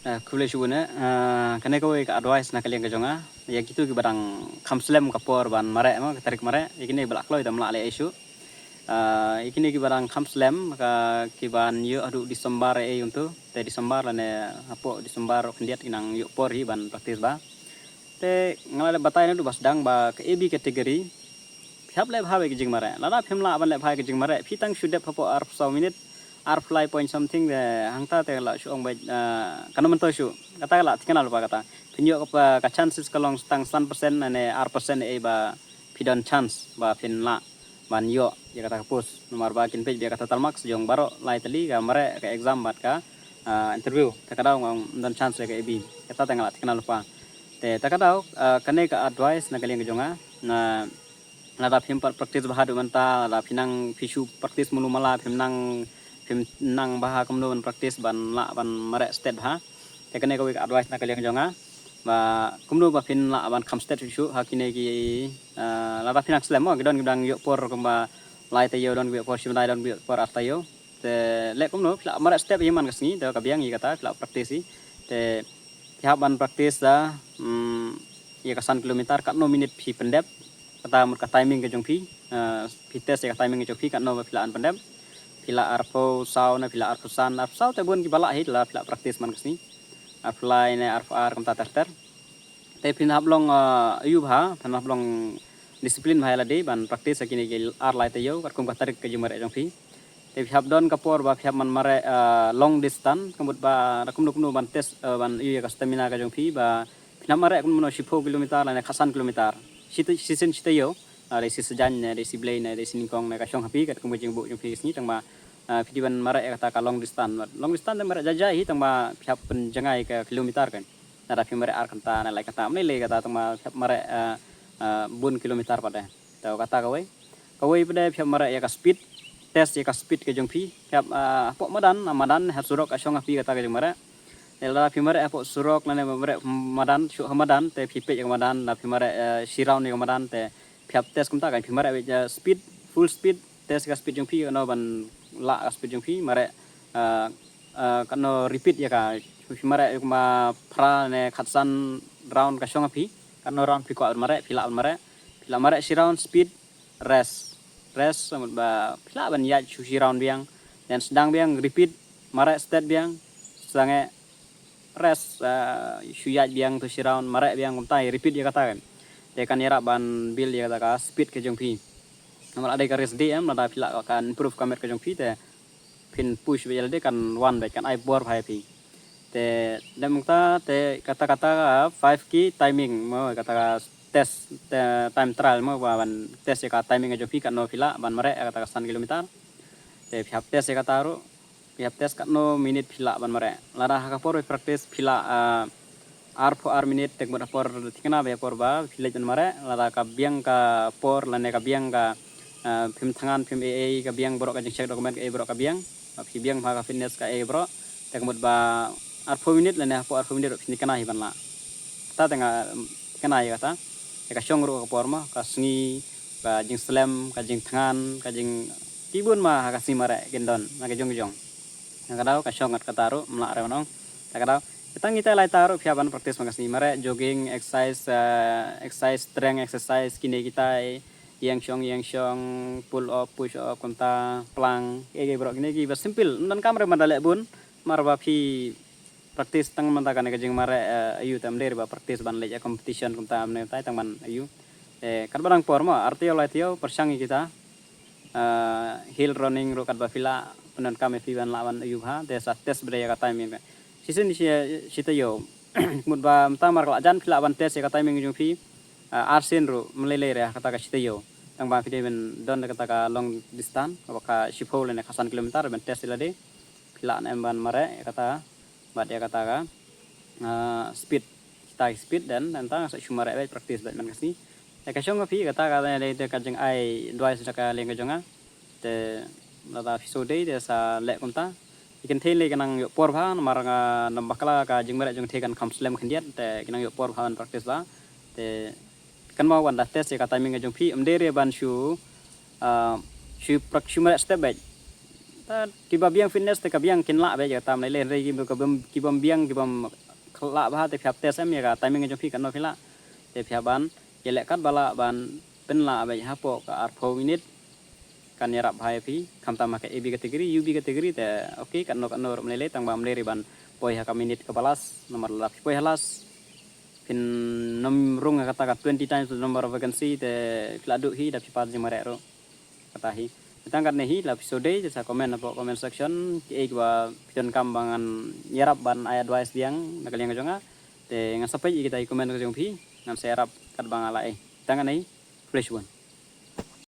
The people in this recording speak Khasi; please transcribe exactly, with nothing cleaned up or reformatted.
Ah, khublei shibun eh. Ah, kane kawei ka advice na ka liang ka jong nga. Ïa kito kiba dang kham slem ka por ban mareh mo, ka tarik mareh. Ïa kine ba la kloi te ym lah leh ei shuh. Ah, ïa kine kiba dang kham slem ka kiban ïoh haduh December ei kumto. Te December lane hapoh December khyndiat ki nang ïoh por hi ban practice ba. Te nga la dep batai naduh ba sdang ba ka A B category. Phi hap leh bha bha ka jingmareh. Lada phim lah ban leh bha ka jingmareh, phi tang shu dep hapoh arphew saw minit, arphew lai point something te hangta te la shu ong bha, ah, kano mynta shu. Kata ka la thikna lypa kata. Phin ïoh ka, ka chances ka long tang san percent ne ar percent ei ba phi don chance ba phin lah ban ïoh ïa kata ka post. Namar ba kin peit bha ïa kata tal marks jong baroh lai tylli ka mareh, ka exam bad ka, ah, interview. Te ka daw ngam don chance ïa ka A B. Kata te nga la thikna lypa. Te ta ka daw, ah, kane ka advice na ka liang ka jong nga. Na lada phim pat practice bha haduh mynta, lada phi nang phi shu practice mulu mala, phim nang, phim nang bha kumno ban practice ban lah ban mareh stet bha. Te kane kawei ka advice na ka liang jong nga. Ba kumno ba phin lah ban kham stet shuh shuh ha kine ki, ah, lada phi nang slem mo, ki don kiba dang ïoh por kumba lai taïew, don kiba ïoh por shi bnai, don kiba ïoh por ar taïew. Te leh kumno, phi lah mareh stet hi man ka sngi, te ka biang hi kata, phi lah practice hi. Te phi hap ban practice da, mm, ïa ka san kilometer, katno minit phi pyndep, kata mut ka timing ka jong phi, eh, phi test ïa ka timing ka jong phi, katno ba phi lah ban pyndep, phi lah arphew saw ne phi lah arphew san, arphew saw te bun kiba lah hi, la phi lah practice man ka sngi, arphew lai ne arphew ar kumta ter ter. Te phin hap long, eh, ïu bha, phin hap long discipline bha ïa lade ban practice ïa kine ki ar lai taïew, katkum ka tarik ka jingmareh jong phi. Te phi hap don ka por ba phi hap ban mareh, eh, long distance, ka mut ba da kumno kumno ban test, eh, ban ïu ïa ka stamina ka jong phi, ba phin hap mareh kumno shiphew kilometer lane khatsan kilometer. Shi te, shisien shi taïew, ah, dei shi sajan ne, dei shi blei ne, dei shi nyngkong ne, ka shong ha phi, katkum ka jingbuh jong phi ka sngi, tang ba, ah, phi dei ban mareh ïa kata ka long distance. Long distance te mareh jai jai hi, tang ba phi hap pynjngai ka kilometer kan. Lada phi mareh ar kynta ne lai kynta, ym lei lei kata, tang ba phi hap mareh, eh, eh, bun kilometer pat de. Te kata kawei. Kawei pat de phi hap mareh ïa ka speed, test ïa ka speed ka jong phi. Phi hap, ah, hapoh madan, ah, madan, ha surok ka shong ha phi kata ka jingmareh. Te lada phi mareh hapoh surok lane mareh madan, shuh ha madan, te phi peit ïa ka madan, lada phi mareh, eh, shi round ïa ka madan, te phi hap test kumta kan, phi mareh beit, eh, speed, full speed, test ïa ka speed jong phi, katno ban lah ka speed jong phi, mareh, eh, eh, katno repeat ïa ka, phi mareh ïa kumba phra ne khatsan round ka shong ha phi, katno round phi kwah ban mareh, phi lah ban mareh, phi lah mareh shi round speed, rest. Rest, ka mut ba phi lah ban ïaid shu shi round biang. Then sdang biang, repeat, mareh stet biang, sdang eh rest, ah, shu ïaid biang tu shi round, mareh biang kumta, repeat ïa kata kan. Te kan ïarap ban build ïa kata ka speed ka jong phi. Namar lada ka rest dei em, lada phi lah kan improve ka met ka jong phi te phin push beit ïa lade kan wan beit kan ai bor bha ïa phi. Te dei mynta te kata kata ka five K timing mo kata ka test, te time trial mo ba ban test ïa ka timing ka jong phi katno phi lah ban mareh ïa kata ka san kilometer. Te phi hap test ïa kata ruh, phi hap test katno minit phi lah ban mareh. Lada ha ka por practice phi lah, ah, arphew ar minit te ka mut ha por thikna ba ïa por ba phi leit ban mareh, lada ka biang ka por lane ka biang ka, ah, phim thngan phim ei ei ka biang baroh ka jingcheck document ka ei baroh ka biang, ba phi biang bha ka fitness ka ei baroh, te ka mut ba arphew minit lane hapoh arphew minit ruh phin thikna hi ban lah. Kata te nga, mm, thikna hi kata. Te ka shong ruh ka por mo, ka sngi, ka jingslem, ka jingthngan, ka jing, ki bun ma ha ka sngi mareh kin don, na ka jong ka jong. Na ka daw ka shong ngat kata ruh, ym lah re ban ong. Ta ka daw. Tang kita lai ta ruh phi hap ban practice man ka sngi mareh, jogging, exercise, eh, exercise, strength exercise, kine kita, ïeng shong, ïeng shong, pull up, push up, kumta, plank, eh, ki baroh kine kiba simple. Ym donkam re ban da leh bun, mar ba phi practice tang mynta kane ka jingmareh, eh, aiu te ym dei re ba practice ban leit ïa competition kumta ym ne tai tang ban aiu. Eh, katba dang por mo, ar taïew lai taïew, pyrshang ïa kita. Ah, hill running ruh katba phi lah, pyndonkam ïa phi ban lah ban aiu bha, te sa test beit ïa ka timing. Shisien shi, shi taïew. Mut ba mynta mar ka la jan phi lah ban test ïa ka timing jong phi. Ah, ar sien ruh, ym lei lei re, kata ka shi taïew. Tang ba phi dei ban don kata ka long distance, kaba ka shiphew lane khatsan kilometer, ban test ïa lade. Phi lah ne em ban mareh ïa kata, bad ïa kata ka, ah, speed. Kita ki speed then, then ta sa shu mareh beit practice beit man ka sngi. Te ka shong ka phi kata ka dei te ka jingai advice da ka liang ka jong nga. Te lada phi shu dei te sa leh kumta. Ki kynthei lei ki nang ïoh por bha namar nga, namar bakla ka jingmareh jong ki kynthei kan kham slem khyndiat te ki nang ïoh por bha ban practice bha. Te kynmaw wan da test ïa ka timing ka jong phi, ym dei re ban shu, ah, shu prak-, shu mareh step beit. Ta kiba biang fitness te ka biang kin lah beit ïa kata, ym lei lei, hynrei kiba, kiba, kibym biang, kibym lah bha te phi hap test em ïa ka timing jong phi katno phi lah. Te phi hap ban ïaleh katba lah ban pynlah beit hapoh ka arphew minit. Kan ïarap bha ïa phi, khamtam ha ka A B category, U B category te okay, katno katno ruh ym lei lei, tang ba ym lei ruh ban poi ha ka minit kaba last, namar lada phi poi ha last phin nym rung ha kata ka twenty times the number of vacancy, te phi la duh hi da phi pass jingmareh ruh. Kata hi. Tang katne hi, lada phi sngewdei te sa comment hapoh comment section, kiei kiba phi donkam ba ngan ïarap ban ai advice biang na ka liang jong nga. Te ngan sa peit ïa kita ki comment ka jong phi, ngan sa ïarap katba nga lah ei. Tang katne hi, khublei shibun.